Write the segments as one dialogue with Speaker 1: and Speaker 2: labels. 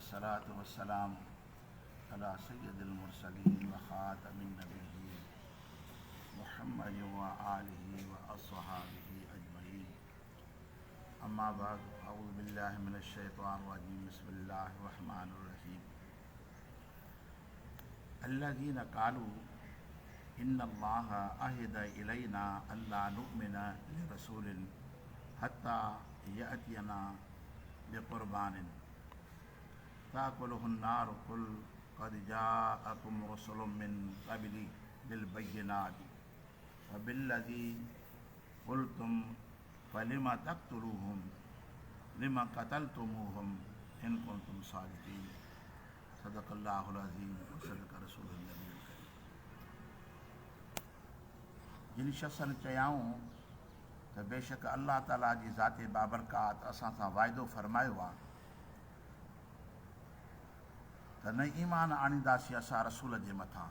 Speaker 1: والصلاة والسلام على سيد المرسلين وخاتم النبيين محمد وآله وأصحابه أجمعين أما بعد أعوذ بالله من الشيطان الرجيم بسم الله الرحمن الرحيم الذين قالوا ان الله عهد الينا الا نؤمن لرسول حتي ياتينا بقربان تاڪله النار قل قد جاءڪم رسل من قبلي بالبينات وبالذي قلتم فلم تقتلوهم لم قتلتموهم ان كنتم صادقين صدق الله العظيم وصدق رسوله النبي الڪريم. جن شخصن چيائون ته بيشڪ الله تعاليٰ جي ذات بابرڪات اسان سان وعدو فرمايو آهي ته نه ايمان آڻينداسين اسان رسول جي مٿان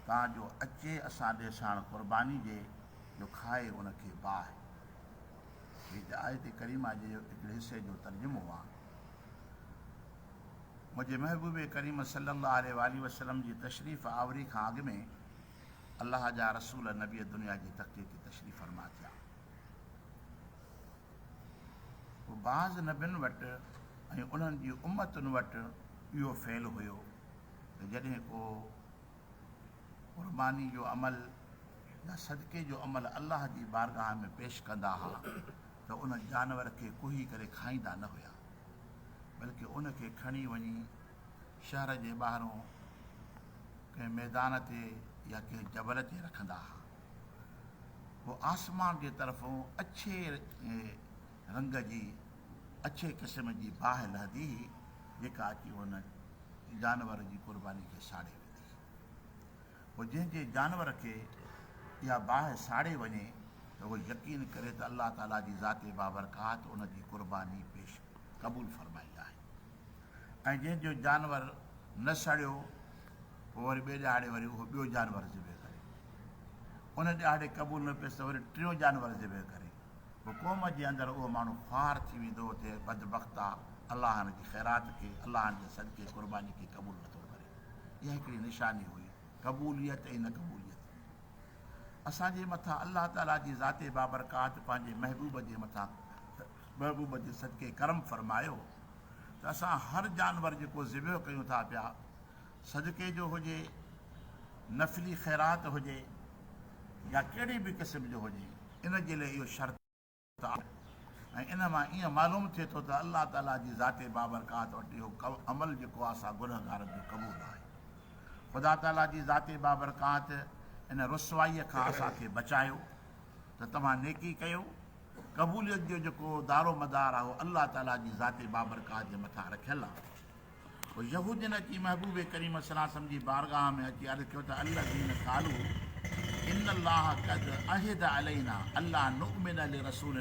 Speaker 1: تان جو اچي اسان ڏي ساڻ قرباني جي جو کائي ان کي باهه. هي ته آيت ڪريمه جي هڪڙي حصي جو ترجمو آهي. منهنجي محبوب ڪريم صلّي اللّٰه عليه واٰله وسلّم جي تشريف آوري کان اڳ ۾ الله جا رسول نبي دنيا جي تختي تي تشريف فرما ٿيا. پوء بعض نبين وٽ ۽ انهن جي امتن وٽ اهو فعل هيو ته جڏهن ڪو قرباني جو عمل يا صدقي جو عمل الله جي بارگاهه ۾ پيش ڪندا ها ته ان جانور کي ڪهي ڪري کائيندا نه هيا بلڪه ان کي کڻي وڃي شهر جي ٻاهرون ڪنهن ميدان تي يا ڪنهن جبل تي رکندا ها. پوء آسمان جي طرفون اڇي رنگ جي اڇي قسم جي باهه لهندي هئي جيڪا اچي ان جانور جي قرباني کي ساڙي ويندي هئي. پوء جنهن جي جانور کي اها باهه ساڙي وڃي ته اهو يقين ڪري ته الله تعاليٰ جي ذات بابرڪات ان جي قرباني پيش قبول فرمائي آهي ۽ جنهن جو جانور نه سڙيو پوء وري ٻئي ڏهاڙي وري اهو ٻيو جانور ذبح ڪري ان ڏهاڙي قبول نه پيس ته وري ٽيون جانور ذبح ڪري پوء قوم جي اندر اهو ماڻهو خوار ٿي ويندو ته بدبخت آ الله هن جي خيرات کي الله هن جي صدقي قرباني کي قبول نٿو ڪري. اها هڪڙي نشاني هئي قبوليت ۽ نه قبوليت جي. اسان جي مٿان الله تعاليٰ جي ذات بابرڪات پنهنجي محبوب جي مٿان محبوب جي صدقي ڪرم فرمايو ته اسان هر جانور جيڪو ذبح ڪيون ٿا پيا صدقي جو هجي نفلي خيرات هجي يا ڪهڙي به قسم جو هجي ان جي لاء اهو شرط آهي ۽ ان مان ائين معلوم ٿئي ٿو ته الله تعاليٰ جي ذات بابرڪات وٽ اهو عمل جيڪو آهي سا گنهگارن جو قبول آهي. خدا تعاليٰ جي ذات بابرڪات ان رسوائيء کان اسان کي بچايو ته توهان نيڪي ڪيو، قبوليت جو جيڪو دارومدار آهي اهو الله تعاليٰ جي ذات بابرڪات جي مٿان رکيل آهي. پوء يهودين اچي محبوب ڪريم صلي الله عليه وسلم جي بارگاهه ۾ اچي عرض ڪيو ته الذين قالوا ان الله قد عهد علينا الا نؤمن لرسول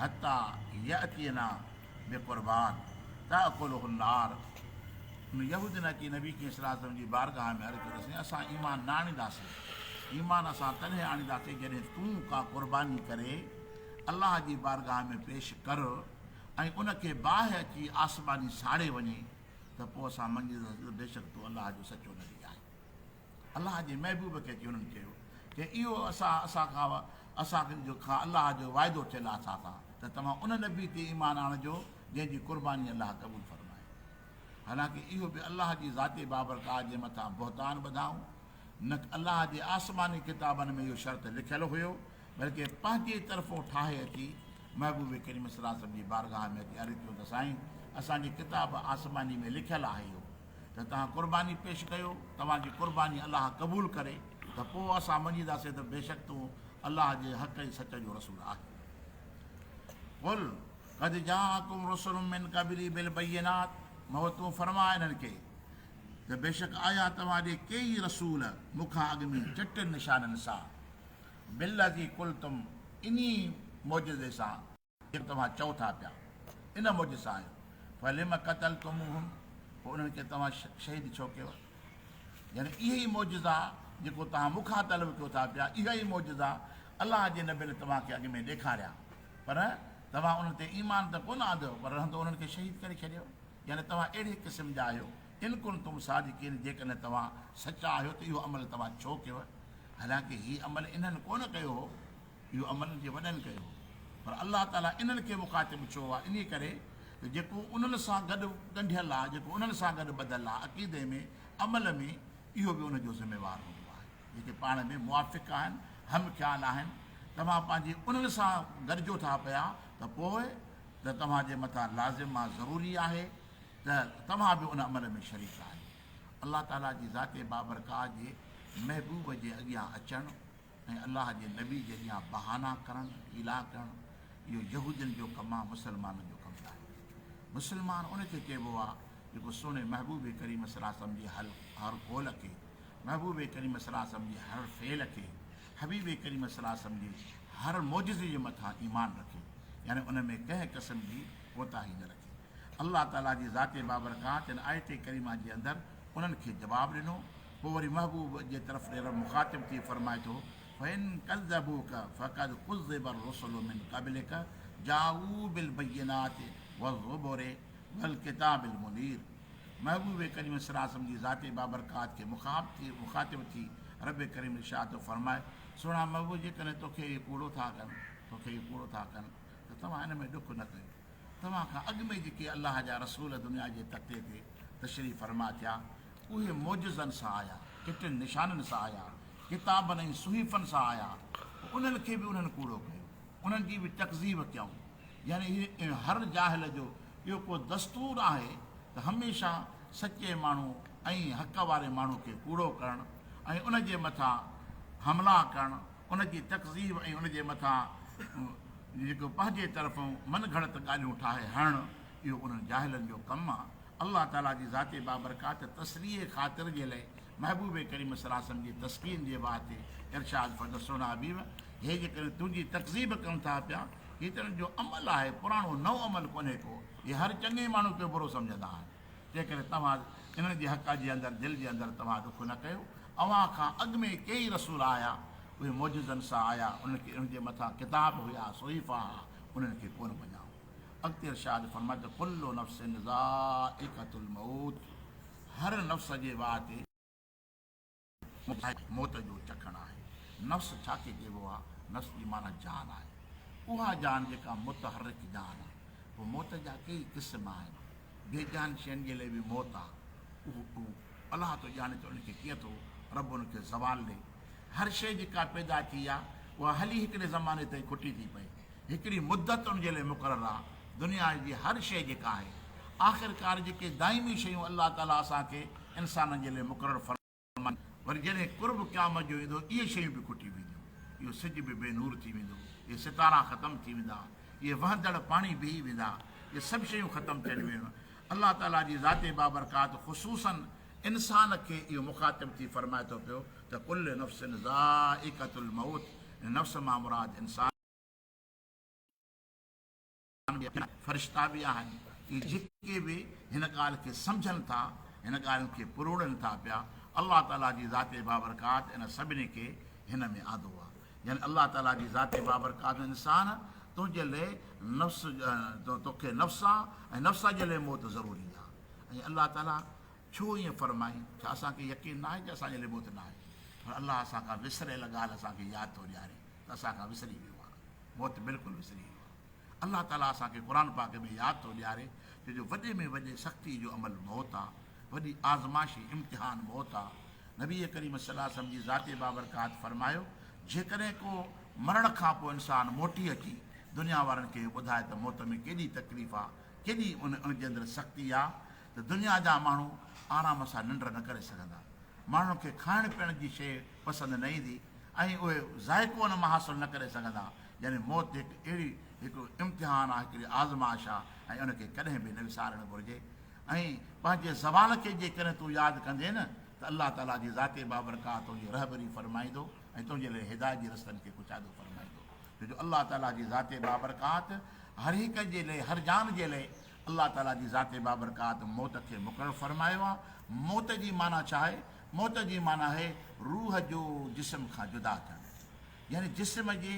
Speaker 1: حتي ياتينا بقربان تاڪله النار. ان يهودين اچي نبي ڪريم صلي الله عليه وسلم جي بارگاهه ۾ عرض ڪيو ته سائين اسان ايمان نه آڻينداسين، ايمان اسان تڏهن آڻينداسين جڏهن تون ڪا قرباني ڪري الله جي بارگاهه ۾ پيش ڪر ۽ ان کي باهه اچي آسماني ساڙي وڃي ته پوء اسان مڃينداسين ته بيشڪ تون الله جو سچو نبي آهين. الله جي محبوب کي اچي هنن چيو ته اهو اسان اسان کان اسان جو کان الله جو وعدو ٿيل آهي اسان سان ته توهان ان نبي تي ايمان آڻجو جنهن جي قرباني الله قبول فرمائي. حالانڪه اهو به الله جي ذات بابرڪات جي مٿان بهتان ٻڌائون، نه الله جي آسماني ڪتابن ۾ اهو شرط لکيل هيو بلڪه پنهنجي طرفون ٺاهي اچي محبوب ڪريم صلي الله عليه وسلم جي بارگاهه ۾ اچي عرض ڪيو ته سائين اسان جي ڪتاب آسماني ۾ لکيل آهي اهو ته توهان قرباني پيش ڪيو توهان جي قرباني الله قبول ڪري ته پوء اسان مڃينداسين ته بيشڪ تون الله جي حق ۽ سچ جو رسول آهين. قل قد جاءڪم رسل من قبلي بالبينات مئو تون فرماء انهن کي ته بيشڪ آيا توهان ڏي ڪيئي رسول مون کان اڳ ۾ چٽن نشانن سان بالذي قلتم انهي معجزي سان جيڪو توهان چئو ٿا پيا، ان معجزي سان آيو، فلم قتلتموهم پوء انهن کي توهان شهيد ڇو ڪيو؟ يعني اهي ئي معجزا جيڪو توهان مون کان طلب ڪيو ٿا پيا، اها ئي معجزا الله جي نبين توهان کي اڳ ۾ ڏيکاريا، پر توهان انهن تي ايمان ته ڪونه آندو، پر رهندو انهن کي شهيد ڪري ڇڏيو. يعني توهان اهڙي قسم جا آهيو، ان ڪنتم صادقين جيڪڏهن توهان سچا آهيو ته اهو عمل توهان ڇو ڪيو؟ حالانڪه هي عمل انهن ڪونه ڪيو هو، اهو عمل ان جي وڏن ڪيو هو، پر الله تعاليٰ انهن کي مخاطب ڇو آهي؟ انهيء ڪري ته جيڪو انهن سان گڏ ڳنڍيل آهي، جيڪو انهن سان گڏ ٻڌل آهي عقيدي ۾، عمل ۾، اهو به ان جو ذميوار هوندو آهي. جيڪي پاڻ ۾ موافق آهن، هم خيال آهن، توهان پنهنجي انهن سان گڏجو ٿا پيا ته پوء ته توهان جي مٿان لازم آهي، ضروري آهي ته توهان به ان عمل ۾ شريڪ آهيو. الله تعاليٰ جي ذات بابرڪات جي محبوب جي اڳيان اچڻ ۽ الله جي نبي جي اڳيان بهانا ڪرڻ، حيلا ڪرڻ، اهو يهودين جو ڪم آهي، مسلمانن جو ڪم ناهي. مسلمان ان کي چئبو آهي جيڪو سهڻي محبوب ڪريم صلي الله عليه وسلم جي هر قول کي، محبوب ڪريم صلي الله عليه وسلم جي هر فعل کي، حبيب ڪريم صلي الله عليه وسلم جي هر معجزي جي مٿان ايمان رکي، يعني ان ۾ ڪنهن قسم جي ڪوتاهي نه رکي. الله تعاليٰ جي ذات بابرڪات ان آيت ڪريمه جي اندر انهن کي جواب ڏنو، پوء وري محبوب جي طرف ڏي رب مخاطب ٿي فرمائي ٿو، فَإِن كَذَّبُوكَ فَقَدْ كُذِّبَ الرُّسُلُ مِن قَبْلِكَ جَاءُوا بِالْبَيِّنَاتِ وَالزُّبُرِ وَالْڪِتَابِ الْمُنِيرِ محبوب ڪريم صلي الله عليه وسلم جي ذات بابرڪات کي مخاطب ٿي رب ڪريم ارشاد ٿو فرمائي، سهڻا محبوب جيڪڏهن توکي اهي ڪوڙو ٿا ڪن، توکي اهي ڪوڙو ٿا ڪن ته توهان ان ۾ ڏک نه ڪيو. توهان کان اڳ ۾ جيڪي الله جا رسول دنيا جي تختي تي تشريف فرما ٿيا، اهي معجزن سان آيا، چٽن نشانن سان آيا، ڪتابن ۽ صحيفن سان آيا، پوء انهن کي به انهن ڪوڙو ڪيو، انهن جي به تڪذيب ڪيائون. يعني هي هر جاهل جو اهو ڪو دستور آهي ته هميشه سچي ماڻهو ۽ حق واري ماڻهو کي ڪوڙو ڪرڻ ۽ ان جي مٿان حملا ڪرڻ، ان جي تڪذيب ۽ ان جي مٿان جيڪو پنهنجي طرفون من گهڙت ڳالهيون ٺاهي هڻڻ، اهو انهن جاهلن جو ڪم آ. الله تعاليٰ جي ذات بابرڪات تسليء خاطر جي لئه محبوب ڪريم صلي الله عليه وسلم جي تسڪين جي واسطي ارشاد فرمايو، سهڻا حبيب! هي جيڪڏهن تنهنجي تڪذيب ڪن ٿا پيا، هي ته انهن جو عمل آهي، پراڻو نئون عمل ڪونهي ڪو، هي هر چڱي ماڻهو کي برو سمجهندا آهن. تنهنڪري توهان انهن جي حق جي اندر دل جي اندر توهان ڏک نه ڪيو. اوهان کان اڳ ۾ ڪيئي رسول آيا، اهي معجزن سان آيا، انهن کي انهن جي مٿان ڪتاب هيا، صحيفا ها، انهن کي ڪونه مڃيائون. اڳتي ارشاد فرمايو ته ڪل نفس ذائقة الموت هر نفس جي واء تي موت جو چکڻ آهي. نفس ڇا کي چئبو آهي؟ نفس جي معنيٰ جان آهي. اها جان جيڪا متحرڪ جان آهي. پوء موت جا ڪيئي قسم آهن. بي جان شين جي لاء به موت آهي. اهو الله ٿو ڄاڻي ته ان کي ڪيئن ٿو رب ان کي زوال ڏئي. هر شيء جيڪا پيدا ٿي آهي اها هلي هڪڙي زماني تائين کٽي ٿي پئي. هڪڙي مدت ان جي لاء مقرر آهي. دنيا جي هر شيء جيڪا آهي. آخرڪار جيڪي دائمي شيون الله تعاليٰ اسان کي انسانن جي لاء مقرر فرمايون، وري جڏهن قرب قيامت جو ايندو اهي شيون به کٽي وينديون، اهو سج به بي نور ٿي ويندو، اهي ستارا ختم ٿي ويندا، اهي وهندڙ پاڻي بيهي ويندا، اهي سڀ شيون ختم ٿيڻ ويون. الله تعاليٰ جي ذات بابرڪات خصوصاً انسان کي اهو مخاطب ٿي فرمائي ٿو پيو ته ڪل نفس ذائقة الموت، نفس مان مراد انسان. به آهن، فرشتا به آهن، اهي جيڪي به هن ڳالهه کي سمجهن ٿا، هن ڳالهين کي پروڙن ٿا پيا، الله تعاليٰ جي ذات بابرڪات ان سڀني کي هن ۾ آندو آهي. يعني الله تعاليٰ جي ذات بابرڪات انسان تنهنجي لئه نفس توکي نفس آ ۽ نفس جي لئه موت ضروري آ ۽ الله تعاليٰ ڇو ائين فرمائي؟ ڇا اسان کي يقين ناهي ته اسان جي لئه موت ناهي؟ پر الله اسان کان وسريل ڳالهه اسان کي ياد ٿو ڏياري ته اسان کان وسري ويو آ. موت بلڪل وسري ويو آهي. الله تعاليٰ اسان کي قرآن پاڪ ۾ ياد ٿو ڏياري ته جو وڏي ۾ وڏي سختي جو عمل موت آ، وڏي آزمائش ۽ امتحان موت آ. نبي ڪريم صلي الله عليه وسلم جي ذات بابرڪات فرمايو، جيڪڏهن ڪو مرڻ کان پوء انسان موٽي اچي دنيا وارن کي اهو ٻڌائي ته موت ۾ ڪيڏي تڪليف آ، ڪيڏي ان جي اندر سختي آ ته دنيا جا ماڻهو آرام سان ننڊ نه ڪري سگهندا. ماڻهن کي کائڻ پيئڻ جي شيء پسند نه ايندي ۽ اهي ذائقو ان مان حاصل نه ڪري سگهندا. يعني موت هڪ اهڙي هڪ امتحان آهي، هڪڙي آزمائش آهي ۽ ان کي ڪڏهن به نه وسارڻ گهرجي ۽ پنهنجي زوال کي جيڪڏهن تون ياد ڪندين نه ته الله تعاليٰ جي ذات بابرڪات تنهنجي رهبري فرمائيندو ۽ تنهنجي لاء هدايت جي رستن کي ڪشادو فرمائيندو ڇو جو الله تعاليٰ جي ذات بابرڪات هر هڪ جي لاء هر جان جي لاء الله تعاليٰ جي ذات بابرڪات موت کي مقرر فرمايو آهي. موت جي معنيٰ ڇا آهي؟ موت جي معنيٰ آهي روح جو جسم کان جدا ٿيڻ. يعني جسم جي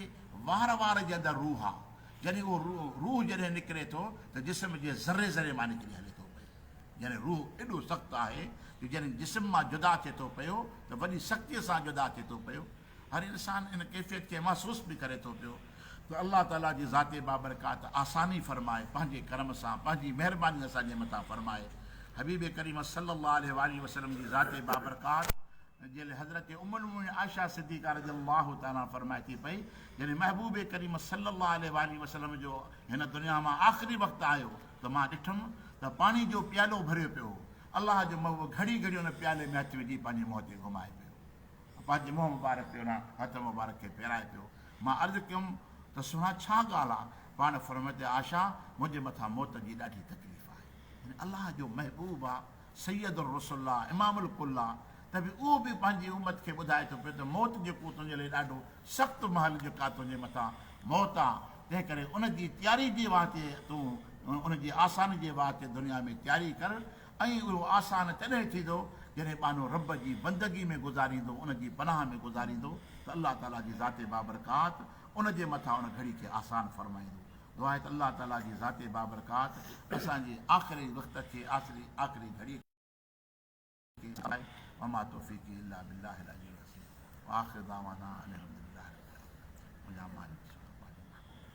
Speaker 1: وار وار جي اندر روح آهي. جڏهن اهو روح جڏهن نڪري ٿو ته جسم جي ذري ذري مان نڪري هلي ٿو پئي. يعني روح ايڏو سخت آهي جو جڏهن جسم مان جدا ٿئي ٿو پيو ته وڏي سختيء سان جدا ٿئي ٿو پيو. هر انسان ان ڪيفيت کي محسوس به ڪري ٿو پيو ته الله تعاليٰ جي ذات بابرڪات آساني فرمائي پنهنجي ڪرم سان پنهنجي مهرباني اسان جي مٿان فرمائي. حبيب ڪريم صلّي الله عليه واٰله وسلّم جي ذات بابرڪات جي لاء حضرت ام المؤمنين عائشه صديقه رضي الله تعالٰي عنها فرمائي ٿي پئي جڏهن محبوب ڪريم صلّي الله عليه واٰله وسلّم جو هن دنيا مان آخري وقت آيو ته مان ڏٺم ته پاڻي جو پيالو ڀريو پيو هو الله جو محبوب گهڙي گهڙي ان پيالي ۾ هٿ وجهي پنهنجي منهن تي گهمائي پيو پنهنجي منهن مبارڪ تي ان هٿ مبارڪ کي ڦيرائي پيو. مان عرض ڪيم ته سهڻا ڇا ڳالهه آ؟ پاڻ فرمايو ته عائشه منهنجي مٿان موت جي ڏاڍي تڪليف آهي. يعني الله جو محبوب آ، سيد الرسل آ، امام الڪل آ ته به اهو به پنهنجي امت کي ٻڌائي ٿو پيو ته موت جيڪو تنهنجي لئي ڏاڍو سخت مهل جيڪا تنهنجي مٿان موت آ تنهن ڪري ان جي تياري جي واسطي تون ان جي آساني جي واسطي دنيا ۾ تياري ڪر ۽ اهو آسان تڏهن ٿيندو جڏهن ٻانهو رب جي بندگي ۾ گذاريندو، ان جي پناهه ۾ گذاريندو ته الله تعاليٰ جي ذات بابرڪات ان جي مٿان ان گهڙي کي آسان فرمائيندو. دعا آهي ته الله تعاليٰ جي ذات بابرڪات اسان جي آخري وقت کي آخري آخري گهڙي کي آسان وما توفيقي الا بالله العلي العظيم واخر دعوانا ان الحمد لله رب العالمين منهنجا مالڪ.